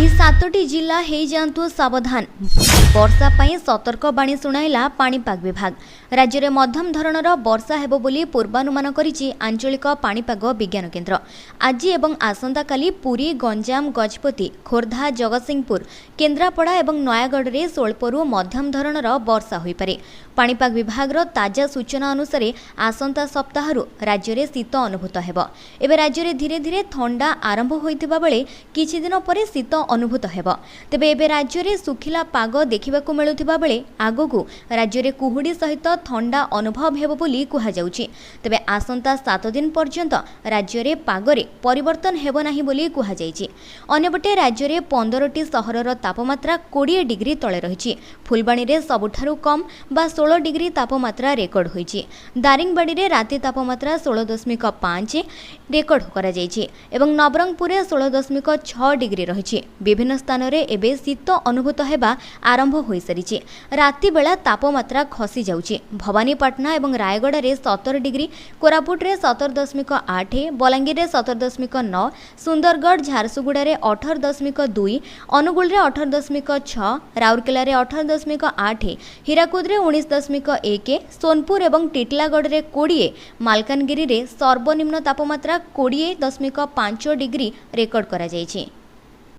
ଏହି 7ଟି ଜିଲ୍ଲା ହେଇଯାଆନ୍ତୁ ସାବଧାନ, ବର୍ଷା ପାଇଁ ସତର୍କବାଣୀ ଶୁଣାଇଲା ପାଣିପାଗ ବିଭାଗ। ରାଜ୍ୟରେ ମଧ୍ୟମ ଧରଣର ବର୍ଷା ହେବ ବୋଲି ପୂର୍ବାନୁମାନ କରିଛି ଆଞ୍ଚଳିକ ପାଣିପାଗ ବିଜ୍ଞାନ କେନ୍ଦ୍ର। ଆଜି ଏବଂ ଆସନ୍ତାକାଲି ପୁରୀ, ଗଞ୍ଜାମ, ଗଜପତି, ଖୋର୍ଦ୍ଧା, ଜଗତସିଂହପୁର, କେନ୍ଦ୍ରାପଡ଼ା ଏବଂ ନୟାଗଡ଼ରେ ସ୍ୱଳ୍ପରୁ ମଧ୍ୟମ ଧରଣର ବର୍ଷା ହୋଇପାରେ। ପାଣିପାଗ ବିଭାଗର ତାଜା ସୂଚନା ଅନୁସାରେ ଆସନ୍ତା ସପ୍ତାହରୁ ରାଜ୍ୟରେ ଶୀତ ଅନୁଭୂତ ହେବ। ଏବେ ରାଜ୍ୟରେ ଧୀରେ ଧୀରେ ଥଣ୍ଡା ଆରମ୍ଭ ହୋଇଥିବା ବେଳେ କିଛିଦିନ ପରେ ଶୀତ ଅନୁଭୂତ ହେବ। ତେବେ ଏବେ ରାଜ୍ୟରେ ଶୁଖିଲା ପାଗ ଦେଖିବାକୁ ମିଳୁଥିବା ବେଳେ ଆଗକୁ ରାଜ୍ୟରେ କୁହୁଡ଼ି ସହିତ ଥଣ୍ଡା ଅନୁଭବ ହେବ ବୋଲି କୁହାଯାଉଛି। ତେବେ ଆସନ୍ତା 7 ଦିନ ପର୍ଯ୍ୟନ୍ତ ରାଜ୍ୟରେ ପାଗରେ ପରିବର୍ତ୍ତନ ହେବ ନାହିଁ ବୋଲି କୁହାଯାଇଛି। ଅନ୍ୟପଟେ ରାଜ୍ୟରେ 15ଟି ସହରର ତାପମାତ୍ରା 20 ଡିଗ୍ରୀ ତଳେ ରହିଛି। ଫୁଲବାଣୀରେ ସବୁଠାରୁ କମ୍ ବା 16 ଡିଗ୍ରୀ ତାପମାତ୍ରା ରେକର୍ଡ ହୋଇଛି। ଦାରିଙ୍ଗବାଡ଼ିରେ ରାତି ତାପମାତ୍ରା 16.5 ରେକର୍ଡ କରାଯାଇଛି ଏବଂ ନବରଙ୍ଗପୁରରେ 16.6 ଡିଗ୍ରୀ ରହିଛି। ବିଭିନ୍ନ ସ୍ଥାନରେ ଏବେ ଶୀତ ଅନୁଭୂତ ହେବା ଆରମ୍ଭ ହୋଇସାରିଛି। ରାତିବେଳା ତାପମାତ୍ରା ଖସି ଯାଉଛି। ଭବାନୀପାଟଣା ଏବଂ ରାୟଗଡ଼ାରେ 17 ଡିଗ୍ରୀ, କୋରାପୁଟରେ 17.8, ବଲାଙ୍ଗୀରରେ 17.9, ସୁନ୍ଦରଗଡ଼, ଝାରସୁଗୁଡ଼ାରେ 18.2, ଅନୁଗୁଳରେ 18.6, ରାଉରକେଲାରେ 18.8, ହୀରାକୁଦରେ 19.1, ସୋନପୁର ଏବଂ ଟିଟିଲାଗଡ଼ରେ 20, ମାଲକାନଗିରିରେ ସର୍ବନିମ୍ନ ତାପମାତ୍ରା 20.5 ଡିଗ୍ରୀ ରେକର୍ଡ କରାଯାଇଛି।